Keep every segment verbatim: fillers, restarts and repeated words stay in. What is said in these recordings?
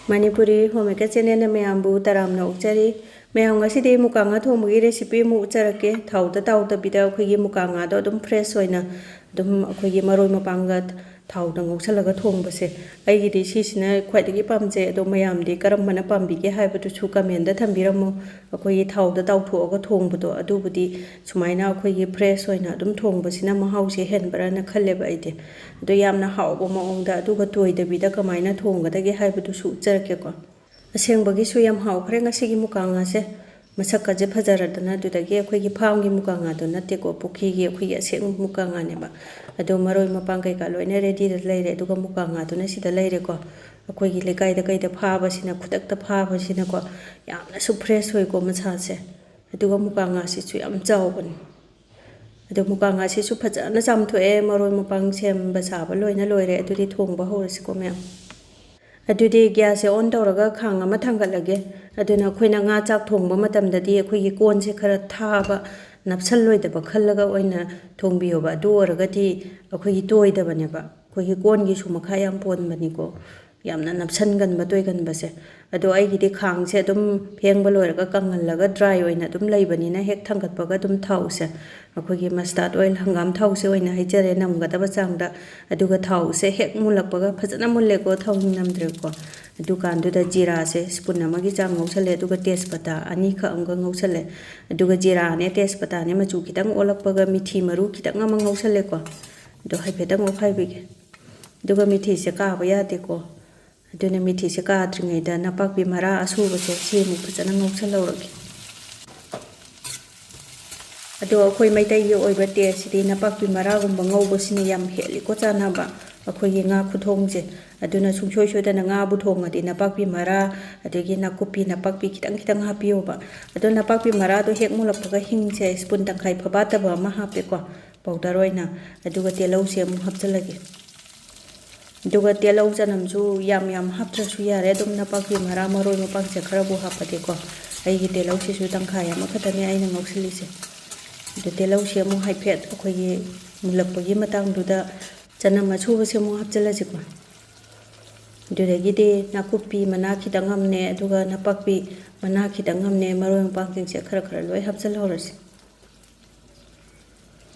ꯃꯅꯤꯄꯨꯔꯤ ꯍꯣꯝꯃꯦꯀꯔ ꯆꯦꯅꯦꯜꯅ ꯃꯌꯥꯝꯕꯨ ꯇꯔꯥꯝꯅ ꯑꯣꯛꯆꯔꯤ꯫ ꯃꯌꯥꯝ, ꯉꯁꯤꯗꯤ ꯃꯨꯀꯥ ꯉꯥ ꯊꯣꯡꯕꯒꯤ ꯔꯦꯁꯤꯄꯤ ꯑꯃꯨꯛ ꯎꯠꯆꯔꯛꯀꯦ꯫ ꯊꯥꯎꯗ ꯇꯥꯎꯗꯕꯤꯗ ꯑꯩꯈꯣꯏꯒꯤ ꯃꯨꯀꯥ ꯉꯥꯗꯣ ꯑꯗꯨꯝ ꯐ꯭ꯔꯦꯁ ꯑꯣꯏꯅ ꯑꯗꯨꯝ ꯑꯩꯈꯣꯏꯒꯤ ꯃꯔꯣꯏ ꯃꯄꯥꯡꯒ ꯊꯥꯎꯗ ꯉꯧꯁꯜꯂꯒ ꯊꯣꯡꯕꯁꯦ, ꯑꯩꯒꯤꯗꯤ ꯁꯤꯁꯤꯅ ꯈ꯭ꯋꯥꯏꯗꯒꯤ ꯄꯥꯝꯖꯩ꯫ ꯑꯗꯣ ꯃꯌꯥꯝꯗꯤ ꯀꯔꯝꯕꯅ ꯄꯥꯝꯕꯤꯒꯦ ꯍꯥꯏꯕꯗꯨꯁꯨ ꯀꯃꯦꯟꯗ ꯊꯝꯕꯤꯔꯝꯃꯣ꯫ ꯑꯩꯈꯣꯏꯒꯤ ꯊꯥꯎꯗ ꯇꯥꯎꯊꯣꯛꯑꯒ ꯊꯣꯡꯕꯗꯣ, ꯑꯗꯨꯕꯨꯗꯤ ꯁꯨꯃꯥꯏꯅ ꯑꯩꯈꯣꯏꯒꯤ ꯐ꯭ꯔꯦꯁ ꯑꯣꯏꯅ ꯑꯗꯨꯝ ꯊꯣꯡꯕꯁꯤꯅ ꯃꯍꯥꯎꯁꯦ ꯍꯦꯟꯕ꯭ꯔꯥꯅ ꯈꯜꯂꯦꯕ ꯑꯩꯗꯤ꯫ ꯑꯗꯣ ꯌꯥꯝꯅ ꯍꯥꯎꯕ ꯃꯑꯣꯡꯗ ꯑꯗꯨꯒ ꯇꯣꯏꯗꯕꯤꯗ ꯀꯃꯥꯏꯅ ꯊꯣꯡꯒꯗꯒꯦ ꯍꯥꯏꯕꯗꯨꯁꯨ ꯎꯠꯆꯔꯛꯀꯦꯀꯣ꯫ ꯑꯁꯦꯡꯕꯒꯤꯁꯨ ꯌꯥꯝ ꯍꯥꯎꯈ꯭ꯔꯦ ꯉꯁꯤꯒꯤ ꯃꯨꯀꯥ ꯉꯥꯁꯦ꯫ ꯃꯁꯛꯀꯁꯦ ꯐꯖꯔꯗꯅ꯫ ꯑꯗꯨꯗꯒꯤ ꯑꯩꯈꯣꯏꯒꯤ ꯐꯥꯝꯒꯤ ꯃꯨꯀꯥ ꯉꯥꯗꯣ ꯅꯠꯇꯦꯀꯣ, ꯄꯨꯈ꯭ꯔꯤꯒꯤ ꯑꯩꯈꯣꯏꯒꯤ ꯑꯁꯦꯡꯕ ꯃꯨꯀꯥ ꯉꯥꯅꯦꯕ꯫ ꯑꯗꯣ ꯃꯔꯣꯏ ꯃꯄꯥꯡ ꯀꯩꯀꯥ ꯂꯣꯏꯅ ꯔꯦꯗꯤꯗ ꯂꯩꯔꯦ꯫ ꯑꯗꯨꯒ ꯃꯨꯀꯥ ꯉꯥꯗꯨꯅ ꯁꯤꯗ ꯂꯩꯔꯦꯀꯣ꯫ ꯑꯩꯈꯣꯏꯒꯤ ꯂꯩꯀꯥꯏꯗ ꯀꯩꯗ ꯐꯥꯕꯁꯤꯅ, ꯈꯨꯗꯛꯇ ꯐꯥꯕꯁꯤꯅꯀꯣ, ꯌꯥꯝꯅꯁꯨ ꯐ꯭ꯔꯦꯁ ꯑꯣꯏꯀꯣ ꯃꯁꯥꯁꯦ꯫ ꯑꯗꯨꯒ ꯃꯨꯀꯥ ꯉꯥꯁꯤꯁꯨ ꯌꯥꯝ ꯆꯥꯎꯕꯅꯤ꯫ ꯑꯗꯣ ꯃꯨꯀꯥ ꯉꯥꯁꯤꯁꯨ ꯐꯖꯅ ꯆꯥꯝꯊꯣꯛꯑꯦ꯫ ꯃꯔꯣꯏ ꯃꯄꯥꯡ ꯁꯦꯝꯕ ꯁꯥꯕ ꯂꯣꯏꯅ ꯂꯣꯏꯔꯦ꯫ ꯑꯗꯨꯗꯤ ꯊꯣꯡꯕ ꯍꯧꯔꯁꯤꯀꯣ ꯃꯌꯥꯝ꯫ ꯑꯗꯨꯗꯤ ꯒ꯭ꯌꯥꯁꯁꯦ ꯑꯣꯟ ꯇꯧꯔꯒ ꯈꯥꯡ ꯑꯃ ꯊꯥꯡꯒꯠꯂꯒꯦ꯫ ꯑꯗꯨꯅ ꯑꯩꯈꯣꯏꯅ ꯉꯥ ꯆꯥꯛ ꯊꯣꯡꯕ ꯃꯇꯝꯗꯗꯤ ꯑꯩꯈꯣꯏꯒꯤ ꯀꯣꯟꯁꯦ ꯈꯔ ꯊꯥꯕ, ꯅꯞꯁꯜꯂꯣꯏꯗꯕ ꯈꯜꯂꯒ ꯑꯣꯏꯅ ꯊꯣꯡꯕꯤꯌꯣꯕ꯫ ꯑꯗꯨ ꯑꯣꯏꯔꯒꯗꯤ ꯑꯩꯈꯣꯏꯒꯤ ꯇꯣꯏꯗꯕꯅꯦꯕ꯫ ꯑꯩꯈꯣꯏꯒꯤ ꯀꯣꯟꯒꯤꯁꯨ ꯃꯈꯥ ꯌꯥꯝ ꯄꯣꯟꯕꯅꯤꯀꯣ, ꯌꯥꯝꯅ ꯅꯞꯁꯟꯒꯟꯕ, ꯇꯣꯏꯒꯟꯕꯁꯦ꯫ ꯑꯗꯣ ꯑꯩꯒꯤꯗꯤ ꯈꯥꯡꯁꯦ ꯑꯗꯨꯝ ꯐꯦꯡꯕ ꯂꯣꯏꯔꯒ ꯀꯪꯍꯜꯂꯒ ꯗ꯭ꯔꯥꯏ ꯑꯣꯏꯅ ꯑꯗꯨꯝ ꯂꯩꯕꯅꯤꯅ ꯍꯦꯛ ꯊꯥꯡꯒꯠꯄꯒ ꯑꯗꯨꯝ ꯊꯥꯎꯁꯦ, ꯑꯩꯈꯣꯏꯒꯤ ꯃꯁꯇꯥꯔꯗ ꯑꯣꯏꯜ, ꯍꯪꯒꯥꯝ ꯊꯥꯎꯁꯦ ꯑꯣꯏꯅ ꯍꯩꯖꯔꯦ, ꯅꯝꯒꯗꯕ ꯆꯥꯡꯗ꯫ ꯑꯗꯨꯒ ꯊꯥꯎꯁꯦ ꯍꯦꯛ ꯃꯨꯜꯂꯛꯄꯒ, ꯐꯖꯅ ꯃꯨꯜꯂꯦꯀꯣ, ꯊꯥꯎ ꯅꯝꯗ꯭ꯔꯦꯀꯣ꯫ ꯑꯗꯨꯀꯥꯟꯗꯨꯗ ꯖꯤꯔꯥꯁꯦ ꯁ꯭ꯄꯨꯟ ꯑꯃꯒꯤ ꯆꯥꯡ ꯉꯧꯁꯜꯂꯦ, ꯑꯗꯨꯒ ꯇꯦꯖꯄꯇꯥ ꯑꯅꯤꯈꯛ ꯑꯃꯒ ꯉꯧꯁꯜꯂꯦ꯫ ꯑꯗꯨꯒ ꯖꯤꯔꯥꯅꯦ, ꯇꯦꯖꯄꯇꯥꯅꯦ ꯃꯆꯨ ꯈꯤꯇꯪ ꯑꯣꯜꯂꯛꯄꯒ ꯃꯤꯊꯤ ꯃꯔꯨ ꯈꯤꯇꯪ ꯑꯃ ꯉꯧꯁꯜꯂꯦꯀꯣ꯫ ꯑꯗꯣ ꯍꯥꯏꯐꯦꯠꯇꯪ ꯑꯣꯠꯈꯥꯏꯕꯤꯒꯦ꯫ ꯑꯗꯨꯒ ꯃꯤꯊꯤꯁꯦ ꯀꯥꯕ ꯌꯥꯗꯦꯀꯣ꯫ ꯑꯗꯨꯅ ꯃꯤꯊꯤꯁꯦ ꯀꯥꯗ꯭ꯔꯤꯉꯩꯗ ꯅꯄꯥꯛꯄꯤ ꯃꯔꯥ ꯑꯁꯨꯕꯁꯦ ꯁꯤ ꯑꯃꯨꯛ ꯐꯖꯅ ꯉꯧꯁꯜꯍꯧꯔꯒꯦ꯫ ꯑꯗꯣ ꯑꯩꯈꯣꯏ ꯃꯩꯇꯩꯒꯤ ꯑꯣꯏꯕ ꯇꯦꯁꯁꯤꯗꯤ ꯅꯄꯥꯛꯄꯤ ꯃꯔꯥꯒꯨꯝꯕ ꯉꯧꯕꯁꯤꯅ ꯌꯥꯝ ꯍꯦꯜꯂꯤꯀꯣ ꯆꯥꯟꯅꯕ ꯑꯩꯈꯣꯏꯒꯤ ꯉꯥ ꯈꯨꯊꯣꯡꯁꯦ꯫ ꯑꯗꯨꯅ ꯁꯨꯡꯁꯣꯏ ꯁꯣꯏꯗꯅ ꯉꯥꯕꯨ ꯊꯣꯡꯉꯗꯤ ꯅꯄꯥꯛꯄꯤ ꯃꯔꯥ, ꯑꯗꯒꯤ ꯅꯥꯀꯨꯞꯄꯤ, ꯅꯄꯥꯛꯄꯤ ꯈꯤꯇꯪ ꯈꯤꯇꯪ ꯍꯥꯞꯄꯤꯌꯣꯕ꯫ ꯑꯗꯣ ꯅꯄꯥꯛꯄꯤ ꯃꯔꯥꯗꯣ ꯍꯦꯛ ꯃꯨꯜꯂꯛꯄꯒ ꯍꯤꯡꯁꯦ ꯁ꯭ꯄꯨꯟ ꯇꯪꯈꯥꯏ ꯐꯕꯥꯠꯇꯕ ꯑꯃ ꯍꯥꯞꯄꯦꯀꯣ, ꯄꯥꯎꯗꯔ ꯑꯣꯏꯅ꯫ ꯑꯗꯨꯒ ꯇꯤꯜꯍꯧꯁꯦ ꯑꯃꯨꯛ ꯍꯥꯞꯆꯤꯜꯂꯒꯦ꯫ ꯑꯗꯨꯒ ꯇꯤꯜꯍꯧ ꯆꯅꯝꯁꯨ ꯌꯥꯝ ꯌꯥꯝ ꯍꯥꯞꯇ꯭ꯔꯁꯨ ꯌꯥꯔꯦ, ꯑꯗꯨꯝ ꯅꯄꯥꯛꯄꯤ ꯃꯔꯥ ꯃꯔꯣꯏ ꯃꯄꯥꯡꯁꯦ ꯈꯔꯕꯨ ꯍꯥꯞꯄꯗꯤꯀꯣ꯫ ꯑꯩꯒꯤ ꯇꯤꯜꯍꯧꯁꯤꯁꯨ ꯇꯪꯈꯥꯏ ꯑꯃꯈꯛꯇꯅꯦ ꯑꯩꯅ ꯉꯧꯁꯤꯜꯂꯤꯁꯦ꯫ ꯑꯗꯨ ꯇꯤꯜꯍꯧꯁꯦ ꯑꯃꯨꯛ ꯍꯥꯏꯐꯦꯠ ꯑꯩꯈꯣꯏꯒꯤ ꯃꯨꯜꯂꯛꯄꯒꯤ ꯃꯇꯥꯡꯗꯨꯗ ꯆꯅꯝ ꯑꯁꯨꯕꯁꯦ ꯑꯃꯨꯛ ꯍꯥꯞꯆꯤꯜꯂꯁꯤꯀꯣ꯫ ꯑꯗꯨꯗꯒꯤꯗꯤ ꯅꯥꯀꯨꯞꯄꯤ ꯃꯅꯥ ꯈꯤꯇꯪ ꯑꯃꯅꯦ, ꯑꯗꯨꯒ ꯅꯄꯥꯛꯄꯤ ꯃꯅꯥ ꯈꯤꯇꯪ ꯑꯃꯅꯦ, ꯃꯔꯣꯏ ꯃꯄꯥꯡꯁꯤꯡꯁꯦ ꯈꯔ ꯈꯔ ꯂꯣꯏ ꯍꯥꯞꯆꯤꯜꯍꯧꯔꯁꯤ꯫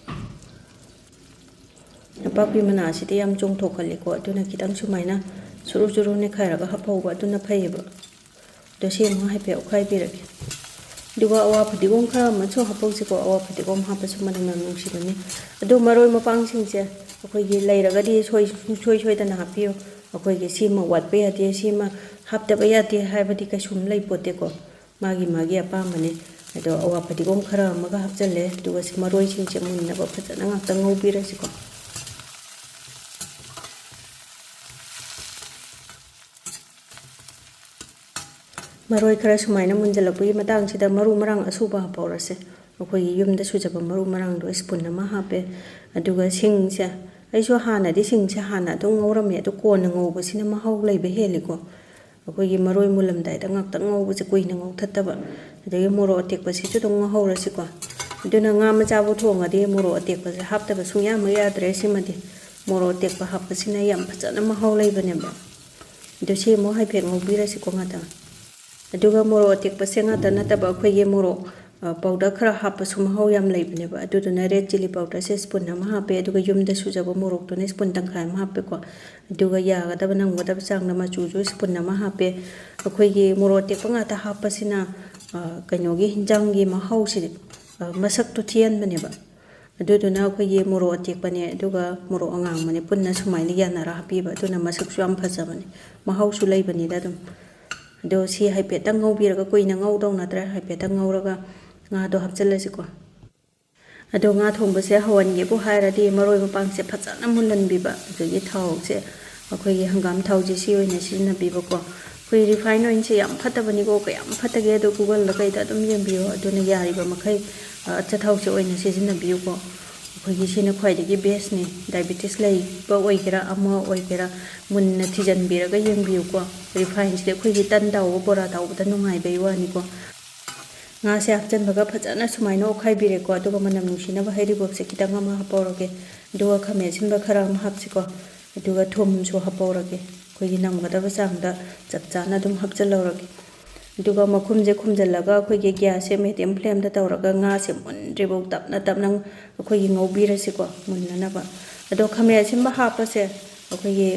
ꯅꯄꯥꯛꯄꯤ ꯃꯅꯥꯁꯤꯗꯤ ꯌꯥꯝ ꯆꯣꯡꯊꯣꯛꯀꯜꯂꯤꯀꯣ, ꯑꯗꯨꯅ ꯈꯤꯇꯪ ꯁꯨꯃꯥꯏꯅ ꯆꯨꯔꯨ ꯆꯨꯔꯨ ꯅꯦꯠꯈꯥꯏꯔꯒ ꯍꯥꯞꯍꯧꯕ ꯑꯗꯨꯅ ꯐꯩꯌꯦꯕ꯫ ꯑꯗꯣ ꯁꯤ ꯑꯃꯨꯛ ꯍꯥꯏꯐꯦꯠ ꯑꯣꯠꯈꯥꯏꯕꯤꯔꯒꯦ꯫ ꯑꯗꯨꯒ ꯑꯋꯥ ꯐꯗꯤꯒꯣꯝ ꯈꯔ ꯑꯃꯁꯨ ꯍꯥꯞꯍꯧꯁꯤꯀꯣ, ꯑꯋꯥ ꯐꯗꯤꯒꯣꯝ ꯍꯥꯞꯄꯁꯨ ꯃꯅꯝ ꯌꯥꯝ ꯅꯨꯡꯁꯤꯕꯅꯤ꯫ ꯑꯗꯣ ꯃꯔꯣꯏ ꯃꯄꯥꯡꯁꯤꯡꯁꯦ ꯑꯩꯈꯣꯏꯒꯤ ꯂꯩꯔꯒꯗꯤ ꯁꯣꯏ-, ꯁꯨꯡꯁꯣꯏ ꯁꯣꯏꯗꯅ ꯍꯥꯞꯄꯤꯌꯨ꯫ ꯑꯩꯈꯣꯏꯒꯤ ꯁꯤꯃ ꯋꯥꯠꯄ ꯌꯥꯗꯦ, ꯁꯤꯃ ꯍꯥꯞꯇꯕ ꯌꯥꯗꯦ ꯍꯥꯏꯕꯗꯤ ꯀꯩꯁꯨꯝ ꯂꯩꯄꯣꯠꯇꯦꯀꯣ꯫ ꯃꯥꯒꯤ ꯃꯥꯒꯤ ꯑꯄꯥꯝꯕꯅꯦ꯫ ꯑꯗꯣ ꯑꯋꯥ ꯐꯗꯤꯒꯣꯝ ꯈꯔ ꯑꯃꯒ ꯍꯥꯞꯆꯜꯂꯦ, ꯑꯗꯨꯒ ꯁꯤ ꯃꯔꯣꯏꯁꯤꯡꯁꯦ ꯃꯨꯟꯅꯕ ꯐꯖꯅ ꯉꯥꯛꯇꯪ ꯉꯧꯕꯤꯔꯁꯤꯀꯣ꯫ ꯃꯔꯣꯏ ꯈꯔ ꯁꯨꯃꯥꯏꯅ ꯃꯨꯟꯖꯜꯂꯛꯄꯒꯤ ꯃꯇꯥꯡꯁꯤꯗ ꯃꯔꯨ ꯃꯔꯥꯡ ꯑꯁꯨꯕ ꯍꯥꯞꯍꯧꯔꯁꯦ꯫ ꯑꯩꯈꯣꯏꯒꯤ ꯌꯨꯝꯗ ꯁꯨꯖꯕ ꯃꯔꯨ ꯃꯔꯥꯡꯗꯣ spoon ꯑꯃ ꯍꯥꯞꯄꯦ꯫ ꯑꯗꯨꯒ ꯁꯤꯡꯁꯦ, ꯑꯩꯁꯨ ꯍꯥꯟꯅꯗꯤ ꯁꯤꯡꯁꯦ ꯍꯥꯟꯅ ꯑꯗꯨꯝ ꯉꯧꯔꯝꯃꯦ, ꯑꯗꯨ ꯀꯣꯟꯅ ꯉꯧꯕꯁꯤꯅ ꯃꯍꯥꯎ ꯂꯩꯕ ꯍꯦꯜꯂꯤꯀꯣ꯫ ꯑꯩꯈꯣꯏꯒꯤ ꯃꯔꯣꯏ ꯃꯨꯜꯂꯝꯗꯥꯏꯗ ꯉꯥꯛꯇꯪ ꯉꯧꯕꯁꯦ, ꯀꯨꯏꯅ ꯉꯧꯊꯠꯇꯕ꯫ ꯑꯗꯒꯤ ꯃꯣꯔꯣꯛ ꯑꯇꯦꯛꯄꯁꯤꯁꯨ ꯑꯗꯨꯝ ꯉꯧꯍꯧꯔꯁꯤꯀꯣ꯫ ꯑꯗꯨꯅ ꯉꯥ ꯃꯆꯥꯕꯨ ꯊꯣꯡꯉꯗꯤ ꯃꯣꯔꯣꯛ ꯑꯇꯦꯛꯄꯁꯦ ꯍꯥꯞꯇꯕ ꯁꯨꯡꯌꯥꯃꯛ ꯌꯥꯗ꯭ꯔꯦ꯫ ꯁꯤꯃꯗꯤ ꯃꯣꯔꯣꯛ ꯑꯇꯦꯛꯄ ꯍꯥꯞꯄꯁꯤꯅ ꯌꯥꯝ ꯐꯖꯅ ꯃꯍꯥꯎ ꯂꯩꯕꯅꯦꯕ꯫ ꯑꯗꯨ ꯁꯤ ꯑꯃꯨꯛ ꯍꯥꯏꯐꯦꯠ ꯉꯧꯕꯤꯔꯁꯤꯀꯣ ꯉꯥꯛꯇꯪ꯫ ꯑꯗꯨꯒ ꯃꯣꯔꯣꯛ ꯑꯇꯦꯛꯄꯁꯦ ꯉꯥꯛꯇ ꯅꯠꯇꯕ ꯑꯩꯈꯣꯏꯒꯤ ꯃꯣꯔꯣꯛ, ꯑ, powder ꯈꯔ ꯍꯥꯞꯄꯁꯨ ꯃꯍꯥꯎ ꯌꯥꯝ ꯂꯩꯕꯅꯦꯕ꯫ ꯑꯗꯨꯗꯨꯅ red chilli powderꯁꯦ spoon ꯑꯃ ꯍꯥꯞꯄꯦ, ꯑꯗꯨꯒ ꯌꯨꯝꯗ ꯁꯨꯖꯕ ꯃꯣꯔꯣꯛꯇꯨꯅ spoon ꯇꯪꯈꯥꯏ ꯑꯃ ꯍꯥꯞꯄꯦꯀꯣ꯫ ꯑꯗꯨꯒ ꯌꯥꯒꯗꯕ ꯅꯪꯒꯗꯕ ꯆꯥꯡꯗ ꯃꯆꯨꯁꯨ spoon ꯑꯃ ꯍꯥꯞꯄꯦ꯫ ꯑꯩꯈꯣꯏꯒꯤ ꯃꯣꯔꯣꯛ ꯑꯇꯦꯛꯄ ꯉꯥꯛꯇ ꯍꯥꯞꯄꯁꯤꯅ, ꯑ, ꯀꯩꯅꯣꯒꯤ ꯍꯤꯟꯖꯥꯡꯒꯤ ꯃꯍꯥꯎꯁꯤ, ꯑ, ꯃꯁꯛꯇꯨ ꯊꯤꯍꯟꯕꯅꯦꯕ꯫ ꯑꯗꯨꯗꯨꯅ ꯑꯩꯈꯣꯏꯒꯤ ꯃꯣꯔꯣꯛ ꯑꯇꯦꯛꯄꯅꯦ ꯑꯗꯨꯒ ꯃꯣꯔꯣꯛ ꯑꯉꯥꯡꯕꯅꯦ ꯄꯨꯟꯅ ꯁꯨꯃꯥꯏꯅ ꯌꯥꯟꯅꯔ ꯍꯥꯞꯄꯤꯕ, ꯑꯗꯨꯅ ꯃꯁꯛꯁꯨ ꯌꯥꯝ ꯐꯖꯕꯅꯦ, ꯃꯍꯥꯎꯁꯨ ꯂꯩꯕꯅꯤꯗ ꯑꯗꯨꯝ꯫ ꯑꯗꯣ ꯁꯤ ꯍꯥꯏꯐꯦꯠꯇꯪ ꯉꯧꯕꯤꯔꯒ, ꯀꯨꯏꯅ ꯉꯧꯗꯧ ꯅꯠꯇ꯭ꯔꯦ, ꯍꯥꯏꯐꯦꯠꯇꯪ ꯉꯧꯔꯒ ꯉꯥꯗꯣ ꯍꯥꯞꯆꯤꯜꯂꯁꯤꯀꯣ꯫ ꯑꯗꯣ ꯉꯥ ꯊꯣꯡꯕꯁꯦ ꯍꯧꯍꯟꯒꯦꯕꯨ ꯍꯥꯏꯔꯗꯤ ꯃꯔꯣꯏ ꯃꯄꯥꯡꯁꯦ ꯐꯖꯅ ꯃꯨꯜꯍꯟꯕꯤꯕ꯫ ꯑꯗꯒꯤ ꯊꯥꯎꯁꯦ, ꯑꯩꯈꯣꯏꯒꯤ ꯍꯪꯒꯥꯝ ꯊꯥꯎꯁꯦ ꯁꯤ ꯑꯣꯏꯅ ꯁꯤꯖꯤꯟꯅꯕꯤꯕꯀꯣ꯫ ꯑꯩꯈꯣꯏ refine oilꯁꯦ ꯌꯥꯝ ꯐꯠꯇꯕꯅꯤꯀꯣ, ꯀꯌꯥꯝ ꯐꯠꯇꯒꯦ ꯑꯗꯣ Googleꯗ ꯀꯩꯗ ꯑꯗꯨꯝ ꯌꯦꯡꯕꯤꯌꯣ꯫ ꯑꯗꯨꯅ ꯌꯥꯔꯤꯕ ꯃꯈꯩ, ꯑ, ꯑꯆꯥꯊꯥꯎꯁꯦ ꯑꯣꯏꯅ ꯁꯤꯖꯤꯟꯅꯕꯤꯌꯨꯀꯣ꯫ ꯑꯩꯈꯣꯏꯒꯤ ꯁꯤꯅ ꯈ꯭ꯋꯥꯏꯗꯒꯤ bestꯅꯤ꯫ Diabetes ꯂꯩꯕ ꯑꯣꯏꯒꯦꯔꯥ ꯑꯃ ꯑꯣꯏꯒꯦꯔꯥ ꯃꯨꯟꯅ ꯊꯤꯖꯤꯟꯕꯤꯔꯒ ꯌꯦꯡꯕꯤꯌꯨꯀꯣ꯫ Refineꯁꯤꯗꯤ ꯑꯩꯈꯣꯏꯒꯤ ꯇꯟ ꯇꯥꯎꯕ, ꯕꯣꯔꯥ ꯇꯥꯎꯕꯗ ꯅꯨꯡꯉꯥꯏꯕꯩ ꯋꯥꯅꯤꯀꯣ꯫ ꯉꯥꯁꯦ ꯍꯥꯞꯆꯤꯟꯕꯒ ꯐꯖꯅ ꯁꯨꯃꯥꯏꯅ ꯑꯣꯠꯈꯥꯏꯕꯤꯔꯦꯀꯣ꯫ ꯑꯗꯨꯒ ꯃꯅꯝ ꯅꯨꯡꯁꯤꯅꯕ ꯍꯩꯔꯤꯕꯣꯞꯁꯦ ꯈꯤꯇꯪ ꯑꯃ ꯍꯥꯞꯄꯧꯔꯒꯦ꯫ ꯑꯗꯨꯒ ꯈꯥꯃꯦꯟ ꯑꯁꯤꯟꯕ ꯈꯔ ꯑꯃ ꯍꯥꯞꯁꯤꯀꯣ꯫ ꯑꯗꯨꯒ ꯊꯨꯝꯁꯨ ꯍꯥꯞꯄꯧꯔꯒꯦ꯫ ꯑꯩꯈꯣꯏꯒꯤ ꯅꯝꯒꯗꯕ ꯆꯥꯡꯗ ꯆꯞ ꯆꯥꯅ ꯑꯗꯨꯝ ꯍꯥꯞꯆꯤꯜꯍꯧꯔꯒꯦ꯫ ꯑꯗꯨꯒ ꯃꯈꯨꯝꯁꯦ ꯈꯨꯝꯖꯤꯜꯂꯒ ꯑꯩꯈꯣꯏꯒꯤ gas ꯁꯦ medium flame ꯗ ꯇꯧꯔꯒ ꯉꯥꯁꯦ ꯃꯨꯟꯗ꯭ꯔꯤꯐꯥꯎ ꯇꯞꯅ ꯇꯞꯅ ꯑꯩꯈꯣꯏꯒꯤ ꯉꯧꯕꯤꯔꯁꯤꯀꯣ, ꯃꯨꯟꯅꯅꯕ꯫ ꯑꯗꯣ ꯈꯥꯃꯦꯟ ꯑꯁꯤꯟꯕ ꯍꯥꯞꯄꯁꯦ ꯑꯩꯈꯣꯏꯒꯤ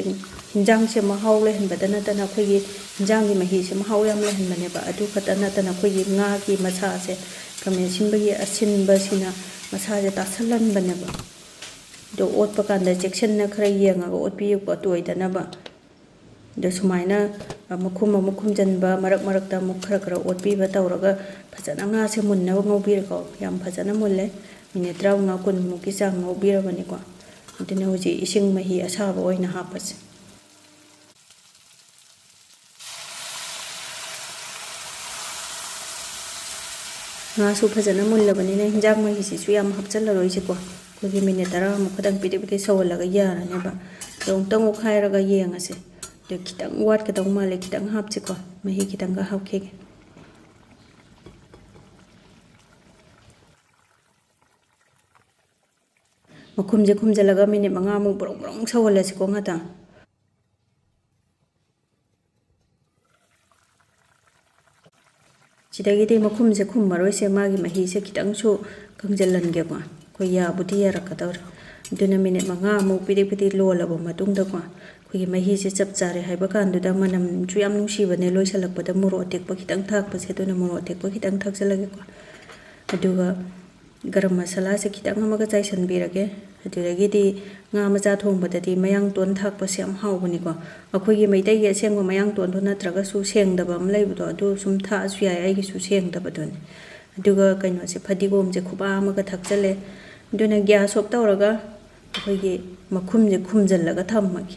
ꯍꯤꯟꯖꯥꯡꯁꯦ ꯃꯍꯥꯎ ꯂꯩꯍꯟꯕꯗ ꯅꯠꯇꯅ ꯑꯩꯈꯣꯏꯒꯤ ꯍꯤꯟꯖꯥꯡꯒꯤ ꯃꯍꯤꯁꯦ ꯃꯍꯥꯎ ꯌꯥꯝ ꯂꯩꯍꯟꯕꯅꯦꯕ꯫ ꯑꯗꯨ ꯈꯛꯇ ꯅꯠꯇꯅ ꯑꯩꯈꯣꯏꯒꯤ ꯉꯥꯒꯤ ꯃꯁꯥꯁꯦ, ꯈꯥꯃꯦꯟ ꯑꯁꯤꯟꯕꯒꯤ ꯑꯁꯤꯟꯕꯁꯤꯅ ꯃꯁꯥꯁꯦ ꯇꯥꯁꯜꯍꯟꯕꯅꯦꯕ꯫ ꯑꯗꯣ ꯑꯣꯠꯄ ꯀꯥꯟꯗ ꯆꯦꯛꯁꯤꯟꯅ ꯈꯔ ꯌꯦꯡꯉꯒ ꯑꯣꯠꯄꯤꯌꯨꯀꯣ, ꯇꯣꯏꯗꯅꯕ꯫ ꯑꯗꯣ ꯁꯨꯃꯥꯏꯅ, ꯑ, ꯃꯈꯨꯝ ꯑꯃꯨꯛ ꯈꯨꯝꯖꯤꯟꯕ, ꯃꯔꯛ ꯃꯔꯛꯇ ꯑꯃꯨꯛ ꯈꯔ ꯈꯔ ꯑꯣꯠꯄꯤꯕ ꯇꯧꯔꯒ ꯐꯖꯅ ꯉꯥꯁꯦ ꯃꯨꯟꯅꯕ ꯉꯧꯕꯤꯔꯦꯀꯣ꯫ ꯌꯥꯝ ꯐꯖꯅ ꯃꯨꯜꯂꯦ꯫ Minute ꯇꯔꯥꯃꯉꯥ ꯀꯨꯟꯃꯨꯛꯀꯤ ꯆꯥꯡ ꯉꯧꯕꯤꯔꯕꯅꯤꯀꯣ꯫ ꯑꯗꯨꯅ ꯍꯧꯖꯤꯛ ꯏꯁꯤꯡ ꯃꯍꯤ ꯑꯁꯥꯕ ꯑꯣꯏꯅ ꯍꯥꯞꯄꯁꯦ꯫ ꯉꯥꯁꯨ ꯐꯖꯅ ꯃꯨꯜꯂꯕꯅꯤꯅ ꯍꯤꯟꯖꯥꯡ ꯃꯍꯤꯁꯤꯁꯨ ꯌꯥꯝ ꯍꯥꯞꯆꯜꯂꯔꯣꯏꯁꯦꯀꯣ꯫ ꯑꯩꯈꯣꯏꯒꯤ minute ꯇꯔꯥꯃꯨꯛ ꯈꯛꯇꯪ ꯄꯤꯗꯤꯛ ꯄꯤꯗꯤꯛ ꯁꯧꯍꯜꯂꯒ ꯌꯥꯔꯅꯦꯕ꯫ ꯑꯗꯣ ꯑꯃꯨꯛꯇꯪ ꯑꯣꯠꯈꯥꯏꯔꯒ ꯌꯦꯡꯉꯁꯦ꯫ ꯑꯗꯣ ꯈꯤꯇꯪ ꯋꯥꯠꯀꯗꯧ ꯃꯥꯜꯂꯦ, ꯈꯤꯇꯪ ꯍꯥꯞꯁꯤꯀꯣ꯫ ꯃꯍꯤ ꯈꯤꯇꯪꯒ ꯍꯥꯞꯈꯤꯒꯦ꯫ ꯃꯈꯨꯝꯁꯦ ꯈꯨꯝꯖꯤꯜꯂꯒ minute ꯃꯉꯥꯃꯨꯛ ꯕ꯭ꯔꯣꯡ ꯕ꯭ꯔꯣꯡ ꯁꯧꯍꯜꯂꯁꯤꯀꯣ ꯉꯥꯛꯇꯪ꯫ ꯁꯤꯗꯒꯤꯗꯤ ꯃꯈꯨꯝꯁꯦ ꯈꯨꯝꯃꯔꯣꯏꯁꯦ, ꯃꯥꯒꯤ ꯃꯍꯤꯁꯦ ꯈꯤꯇꯪꯁꯨ ꯀꯪꯖꯤꯜꯍꯟꯒꯦꯀꯣ꯫ ꯑꯩꯈꯣꯏ ꯌꯥꯕꯨꯗꯤ ꯌꯥꯔꯛꯀꯗꯧꯔꯦ꯫ ꯑꯗꯨꯅ minute ꯃꯉꯥꯃꯨꯛ ꯄꯤꯗꯤꯛ ꯄꯤꯗꯤꯛ ꯂꯣꯜꯂꯕ ꯃꯇꯨꯡꯗꯀꯣ, ꯑꯩꯈꯣꯏꯒꯤ ꯃꯍꯤꯁꯦ ꯆꯞ ꯆꯥꯔꯦ ꯍꯥꯏꯕ ꯀꯥꯟꯗꯨꯗ, ꯃꯅꯝꯁꯨ ꯌꯥꯝ ꯅꯨꯡꯁꯤꯕꯅꯦ ꯂꯣꯏꯁꯤꯜꯂꯛꯄꯗ ꯃꯣꯔꯣꯛ ꯑꯇꯦꯛꯄ ꯈꯤꯇꯪ ꯊꯥꯛꯄꯁꯦ, ꯑꯗꯨꯅ ꯃꯣꯔꯣꯛ ꯑꯇꯦꯛꯄ ꯈꯤꯇꯪ ꯊꯥꯛꯆꯜꯂꯒꯦꯀꯣ꯫ ꯑꯗꯨꯒ ꯒꯔꯝ ꯃꯁꯥꯂꯥꯁꯦ ꯈꯤꯇꯪ ꯑꯃꯒ ꯆꯥꯏꯁꯟꯕꯤꯔꯒꯦ꯫ ꯑꯗꯨꯗꯒꯤꯗꯤ ꯉꯥ ꯃꯆꯥ ꯊꯣꯡꯕꯗꯗꯤ ꯃꯌꯥꯡꯇꯣꯟ ꯊꯥꯛꯄꯁꯦ ꯌꯥꯝ ꯍꯥꯎꯕꯅꯤꯀꯣ꯫ ꯑꯩꯈꯣꯏꯒꯤ ꯃꯩꯇꯩꯒꯤ ꯑꯁꯦꯡꯕ ꯃꯌꯥꯡꯇꯣꯟꯗꯣ ꯅꯠꯇ꯭ꯔꯒꯁꯨ ꯁꯦꯡꯗꯕ ꯑꯃ ꯂꯩꯕꯗꯣ, ꯑꯗꯨ ꯁꯨꯝ ꯊꯥꯛꯑꯁꯨ ꯌꯥꯏ, ꯑꯩꯒꯤꯁꯨ ꯁꯦꯡꯗꯕꯗꯨꯅꯤ꯫ ꯑꯗꯨꯒ ꯀꯩꯅꯣꯁꯦ, ꯐꯗꯤꯒꯣꯝꯁꯦ ꯈꯨꯕꯥ ꯑꯃꯒ ꯊꯥꯛꯆꯜꯂꯦ꯫ ꯑꯗꯨꯅ gas off ꯇꯧꯔꯒ ꯑꯩꯈꯣꯏꯒꯤ ꯃꯈꯨꯝꯁꯦ ꯈꯨꯝꯖꯤꯜꯂꯒ ꯊꯝꯃꯒꯦ꯫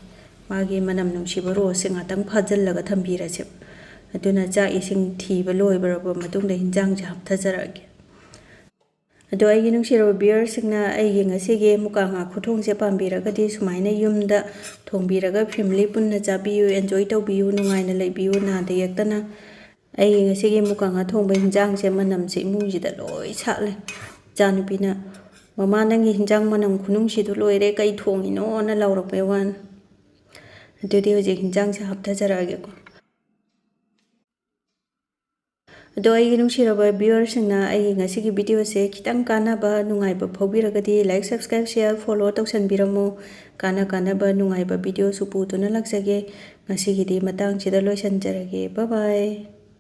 ꯃꯥꯒꯤ ꯃꯅꯝ ꯅꯨꯡꯁꯤꯕ ꯔꯣꯁꯁꯦ ꯉꯥꯛꯇꯪ ꯐꯥꯖꯤꯜꯂꯒ ꯊꯝꯕꯤꯔꯁꯦꯕ꯫ ꯑꯗꯨꯅ ꯆꯥꯛ ꯏꯁꯤꯡ ꯊꯤꯕ ꯂꯣꯏꯕꯔꯕ ꯃꯇꯨꯡꯗ ꯍꯤꯟꯖꯥꯡꯁꯦ ꯍꯥꯞꯊꯖꯔꯛꯑꯒꯦ꯫ ꯑꯗꯣ ꯑꯩꯒꯤ ꯅꯨꯡꯁꯤꯔꯕ viewersꯁꯤꯡꯅ ꯑꯩꯒꯤ ꯉꯁꯤꯒꯤ ꯃꯨꯀꯥ ꯉꯥ ꯈꯨꯊꯣꯡꯁꯦ ꯄꯥꯝꯕꯤꯔꯒꯗꯤ ꯁꯨꯃꯥꯏꯅ ꯌꯨꯝꯗ ꯊꯣꯡꯕꯤꯔꯒ family ꯄꯨꯟꯅ ꯆꯥꯕꯤꯌꯨ, enjoy ꯇꯧꯕꯤꯌꯨ, ꯅꯨꯡꯉꯥꯏꯅ ꯂꯩꯕꯤꯌꯨ, ꯅꯥꯗ ꯌꯦꯛꯇꯅ꯫ ꯑꯩꯒꯤ ꯉꯁꯤꯒꯤ ꯃꯨꯀꯥ ꯉꯥ ꯊꯣꯡꯕ ꯍꯤꯟꯖꯥꯡꯁꯦ ꯃꯅꯝꯁꯦ ꯏꯃꯨꯡꯁꯤꯗ ꯂꯣꯏ ꯁꯥꯠꯂꯦ꯫ ꯏꯆꯥꯅꯨꯄꯤꯅ, "ꯃꯃꯥ, ꯅꯪꯒꯤ ꯍꯤꯟꯖꯥꯡ ꯃꯅꯝ ꯈꯨꯅꯨꯡꯁꯤꯗꯣ ꯂꯣꯏꯔꯦ, ꯀꯩ ꯊꯣꯡꯉꯤꯅꯣꯅ?" ꯂꯥꯎꯔꯛꯄꯩ ꯋꯥꯅꯤ꯫ ꯑꯗꯨꯗꯤ ꯍꯧꯖꯤꯛ ꯍꯤꯟꯖꯥꯡꯁꯦ ꯍꯥꯞꯊꯖꯔꯛꯑꯒꯦꯀꯣ꯫ ꯑꯗꯣ ꯑꯩꯒꯤ ꯅꯨꯡꯁꯤꯔꯕ viewerꯁꯤꯡꯅ ꯑꯩꯒꯤ ꯉꯁꯤꯒꯤ videoꯁꯦ ꯈꯤꯇꯪ ꯀꯥꯟꯅꯕ ꯅꯨꯡꯉꯥꯏꯕ ꯐꯥꯎꯕꯤꯔꯒꯗꯤ like, subscribe, share, follow ꯇꯧꯁꯟꯕꯤꯔꯝꯃꯣ꯫ ꯀꯥꯟꯅ ꯀꯥꯟꯅꯕ ꯅꯨꯡꯉꯥꯏꯕ videoꯁꯨ ꯄꯨꯗꯨꯅ ꯂꯥꯛꯆꯒꯦ꯫ ꯉꯁꯤꯒꯤꯗꯤ ꯃꯇꯥꯡꯁꯤꯗ ꯂꯣꯏꯁꯟꯖꯔꯒꯦ꯫ Bye bye꯫